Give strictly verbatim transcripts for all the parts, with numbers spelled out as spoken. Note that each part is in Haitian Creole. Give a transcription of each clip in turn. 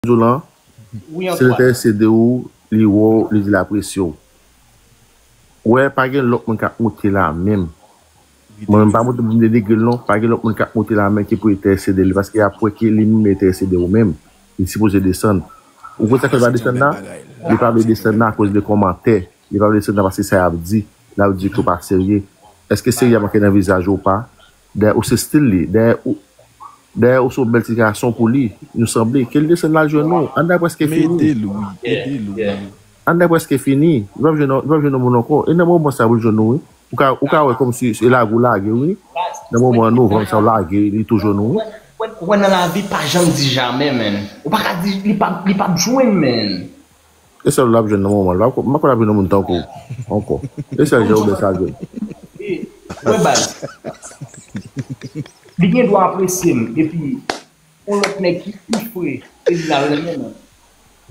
di w lan, si l enterese de ou, li wè w, li di l apresye w. Wè, pa gen lòt moun k ap moute la menm. Mwen menm pa moute pou m denigre l non, pa gen lòt moun k ap moute la menm ki pou enterese de li, paske y ap wè ke li menm li enterese de ou menm. Li sipoze desann. Ou konn sa k fè l pa desann la? Li pa vle desann la akoz de kòmantè. Li pa vle desann la paske sa y ap di. L ap di ke w pa serye. Èske serye ap manke nan vizaj ou ou pa? Dayè ou se stil li. Dayè ou, dayè ou se yon bèl ti gason pou li. Nou sanble. Ke l desann l al jwenn ou. Anndan prèske fini. Anndan prèske fini. Li p ap jwenn, li p ap jwenn yon moun ankò. E nan moman sa pou l jwenn ou wi. Ou ka, ou ka wè kòmsi se lage w lage wi. Nan moman novanm sa w lage, li tou jwenn ou wi. Ou wè nan lavi pa janm di jamè menn. Ou pa ka di li p ap, li p ap jwenn menn. E sèl l ap jwenn nan moman l. M pa kwè l ap jwenn yon moun tankou w ankò. E sèl jan ou byen sa jwenn. Wè baz. Li gen dwa apresye m epi yon lòt nèg ki pi fre ke li la renmen menn.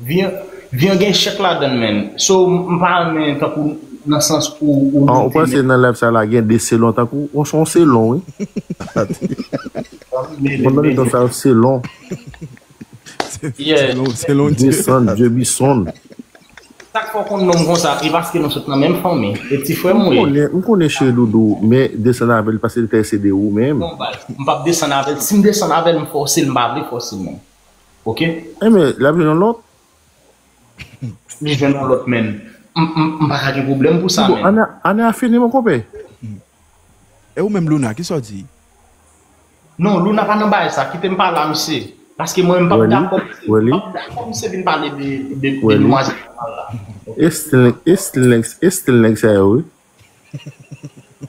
Vi an, vi an gen echèk ladan l menn. So m pa renmen tankou nan sans ou ou monte menn. Ou panse nan live sa la gen de selon tankou w? Ou se yon selon wi. Ou nan mitan sa yo selon. Selon, selon Dye. Desann, Dye Bison. Sa k fè w konn nonm konsa, e paske nou sot nan menm fanmi. E ti frè m ou ye. M konnen, m konnen cheri doudou, men desann avè l paske l enterese de ou menm. Non baz, m p ap desann avè l. Si m desann avè l, m fòse l, m pa vle fòse l menm. Oke? Enben, l ap jwenn yon lòt. Li jwenn yon lòt menn. M, m, m pa ka gen pwoblèm pou sa menn. Ane a fini mon konpè. E ou menm Luna, kisa w di? Non, Luna pa nan bagay sa. Kite m pale a misye. Paske mwen, m p ap dakò misye, m p ap dakò misye vin pale de, de, de demwazèl sa la. Estil, estil nèg, estil nèg sa yo, wi.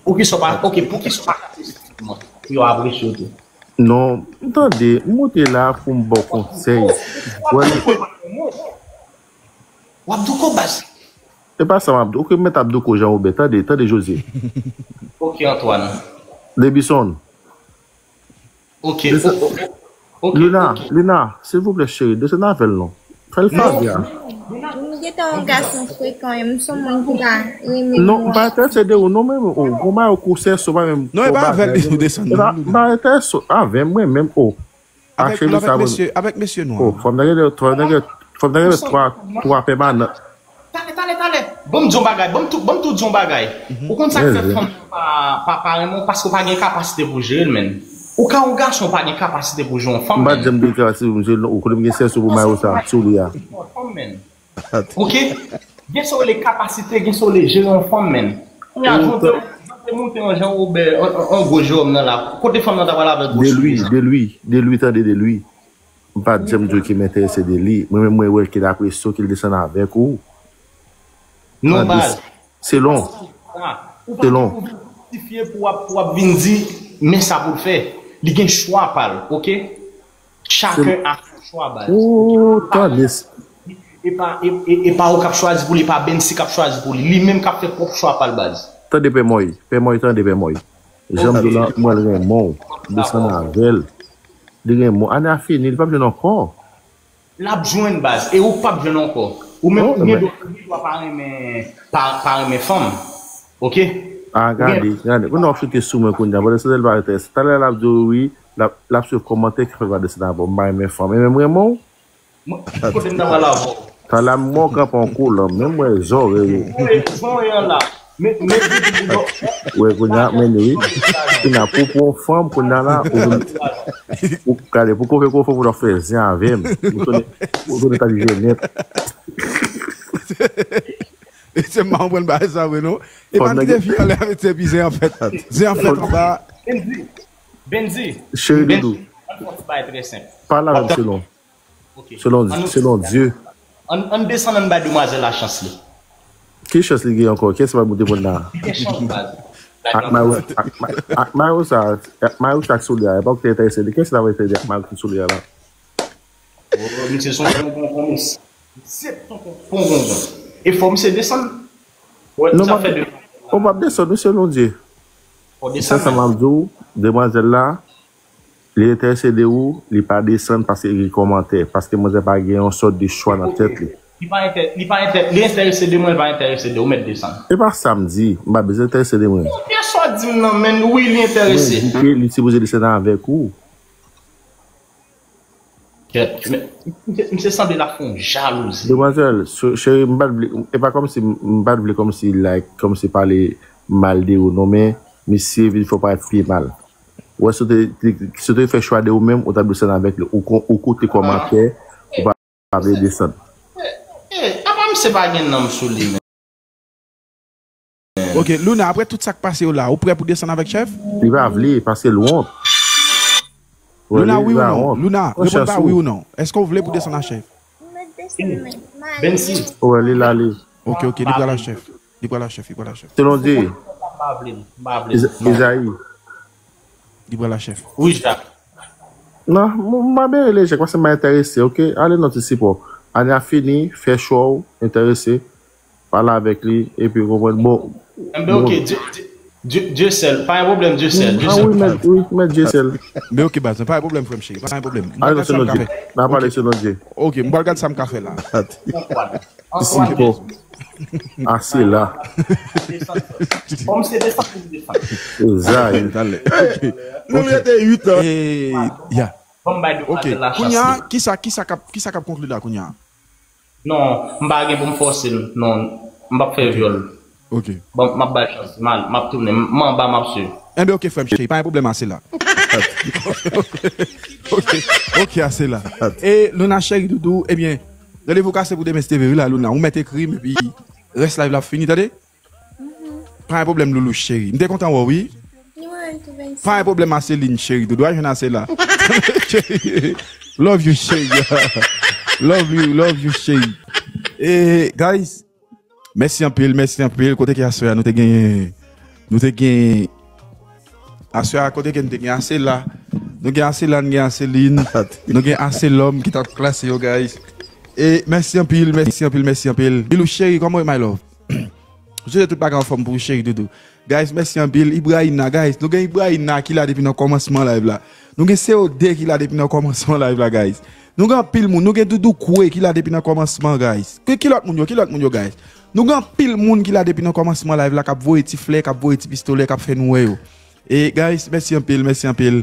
Poukisa w pa, oke, poukisa w pa kase estil mwen? Pou yo apresye w tou. Non, tande, m moute la pou m ba w konsèy. W ap douko baz. E pa sa m ap di. Oke, mèt ap douko Jean Robert. Tande, tande José. Oke, Antoine. Debison. Oke, oke. Lina, Lina, silvouplè cheri, desann avè l non. Fè l favè a. M gentan yon gason frekan, e m se yon moun ki pa renmen. Non, m pa enterese de ou non, men o, gwo mayo kou sèso pa menm. Non, e pa avè l ou desann non. M pa enterese avè m, mwen menm o. Avèk, avèk mesye, avèk mesye nwa. O, fò m ta gen, fò m ta gen, fò m ta gen twa, twa pèmanan. Talè, talè, talè. Ban m di yon bagay, ban m tou, ban m tou di yon bagay. Ou konn sa k fè fanm nan pa, pa, pa renmen w, paske w pa gen kapasite pou jere l, menn. Ou ka yon gason, w pa gen kapasite pou jere yon fanm, menn. M pa janm gen kapasite pou m jere l non, ou konnen m gen sèso pou mayo sa, soulye a. Fanm, menn. Oke? Gen sa w rele kapasite, gen sa w rele jere yon fanm, menn. Kounye a, jan w te, jan w te monte an Jean Robert, an, an, an gwo Jewòm nan la, kote fanm nan ta pral avèk gwo soulye sa? De lui, de lui, de lui, tande de lui. M pa t janm di w ke m enterese de li. Mwen menm mwen wè ke l apresye w, ke l desann avèk ou. Non baz. Selon. Ou pa gen pou vin jistifye pou w ap, pou w ap vin di men sa pou l fè. Li gen chwa pa l, oke? Chacun a son choix baz. Ou tande. E pa, e, e, e pa ou k ap chwazi pou li, e pa Bensi k ap chwazi pou li. Li menm k ap fè pwòp chwa pa l baz. Tande pè Mòy, pè Mòy, tande pè Mòy. Jan m di w la, m wè l renmen w. Desann avè l. Li renmen w. Ane a fini, li p ap jwenn ankò. L ap jwenn baz, e ou p ap jwenn ankò. Ou menm, ou gen dwa, ou gen dwa pa renmen, pa, pa renmen fanm. Oke? A, gade, gade. Kounye a w ap choute sou mwen kounye a. Pandan se l pa enterese. Talè l ap di w wi, l ap, l ap swiv kòmantè ki fè l pa desann avè w. M pa renmen fanm. E menm renmen w? Mwen, kote m ta pral avè w? Talè m wè w kanpe an kolan, menm wè zòrèy ou. Jan w ye an la. Men, men, wè, kounye a, men wi. Kounye a, pou, pou yon fanm, kounye a la, ou, ou, gade, pou kofe, kofe, pou w fè zen avè m. Ou konnen, ou konnen ta di jene. Mesye, m pa konprann bagay sa vre non. E pa kite fi anlè a, mesye, epi zen an fèt. Zen an fèt anba. Benzi, Benzi. Cheri doudou. An fè yon ti bagay trè senp. Pale avè m selon. Selon, selon Dye. Ann, ann desann, ann bay demwazèl la chans li. Ki chans li gen ankò? Kiyès ki pral monte pran la? Li gen chans baz. Ak mayo, ak, ak mayo sa, ak mayo sa ak soulye a, e pa ou ki te enterese de kiyès la va enterese ak mayo ki soulye a la? Oh, misye se yon bon, bon, bon, misye. Misye se yon bon, bon, bon. E fò misye desann. Wè, non, sa fè de. Ou p ap desann, wi, selon Dye. Fò desann. Se sa m ap di w, demwazèl la, li enterese de ou, li pa desann paske li gen kòmantè, paske manzè pa gen yon sòt de chwa nan tèt li. Li pa enterese, li pa enterese, li enterese de mwen, li pa enterese de ou, mèt desann. E pa sa m di, m pa bezwen enterese de mwen. Ou gen sa w di m nan, men wi, li enterese. Mwen di ke li sipoze desann avèk ou. Kèt, men, misye, misye sanble l ap fè yon jalouzi. Demwazèl, so- cheri, m pa t vle, e pa kòmsi m pa t vle kòmsi like, kòmsi pale mal de ou non, men misye vin fè w parèt pi mal. Ou wè, si w te, si w te fè chwa de ou menm, ou t ap desann avèk li. Ou, ou koute kòmantè, ou pa vle desann. E, apa misye pa gen nanm sou li menm? Ok, Luna, apre tout sa k pase yo la, ou prè pou desann avèk chèf? Li pa vle, paske l wont. Luna, wi ou non? Luna, reponn pa wi ou non. Èske w vle pou desann a chèf? Bensi. Wè, li la, li. Ok, ok, li pral a chèf. Li pral a chèf, li pral a chèf. Selon Dye. Ezayi. Li pral a chèf. Wi, Jak. Non, m a bere lejè, paske m pa enterese, ok? Ale non ti sipò. Ane a fini, fè chwa w, enterese. Pale avèk li, epi w konprann. Bon. Enben, ok, Dye, Dye, Dye, Dye sèl. Pa gen pwoblèm, Dye sèl. Dye sèl. Ah wi, mèt, wi, mèt Dye sèl. Men ok, baz, pa gen pwoblèm, frè m cheri. Pa gen pwoblèm. Ale non, se non Dye. N a pale se non Dye. Ok, m pral gad sa m ka fè la. Sipò. Ase la. Kòm se desann pou desann. Zay. Nou rete uit an. Ban m bay demoiselle la chans. Kounya, kisa, kisa k ap, kisa k ap konkli la kounya? Non, m pa gen pou m fòse l. Non, m p ap fè vyòl. Ok. Bon, m ap ba l chans. M al, m ap tounen. M anba, m ap swiv. Enben, ok, frè m cheri. Pa gen pwoblèm, ase la. Ok, ok, ase la. E Luna cheri doudou, ebyen, randevou kase pou demen si Dye vle wi la, Luna. Ou mèt ekri m, epi rès live la ap fini, tande? Pa gen pwoblèm, Loulou cheri. M te kontan wè w, wi. Pa gen pwoblèm, Aseline cheri. Doudou a jwenn ase la. Love you, cheri. Love you, love you, cheri. E, guys, mèsi anpil, mèsi anpil. Kote ki aswè a nou te gen, nou te gen, aswè a kote ki nou te gen ase la. Nou gen ase la, nou gen ase lin. Nou gen ase lòm ki t ap klase yo, guys. E mèsi anpil, mèsi anpil, mèsi anpil. Bilou cheri, kòman w ye, my love? M swete tout bagay anfòm pou ou, cheri doudou. Guys, mèsi anpil. Ibrahina, guys. Nou gen Ibrahina ki la depi nan kòmansman live la. Nou gen C O D ki la depi nan kòmansman live la, guys. Nou gen anpil moun. Nou gen Doudou Kwe ki la depi nan kòmansman, guys. Ki, ki lòt moun yo? Ki lòt moun yo, guys? Nou gen anpil moun ki la depi nan kòmansman live la, k ap voye ti flè, k ap voye ti pistolè, k ap fè nou wè yo. E, guys, mèsi anpil, mèsi anpil.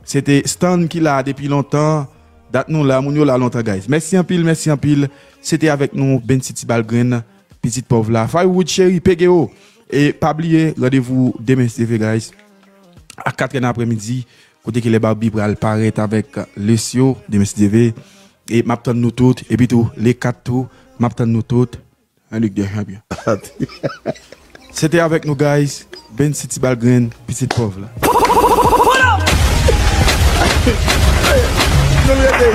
Se te Stan ki la depi lontan. Dat nou la, moun yo la lontan, guys. Mèsi anpil, mèsi anpil. Se te avèk nou, Bensi Ti Balgrenn. Pitit pòv la. Firewood cheri, pege w. E pa bliye, randevou demen si Dye vle, guys. A katrè nan aprèmidi, kote ke lè Barbie pral parèt avèk Lucio, demen si Dye vle. E m ap tann nou tout, epi tou, le kat tou, m ap tann nou tout. An Lig dè Chanpyon. Se te avèk nou, guys. Bensi Ti Balgrenn, pitit pòv la. Nou rete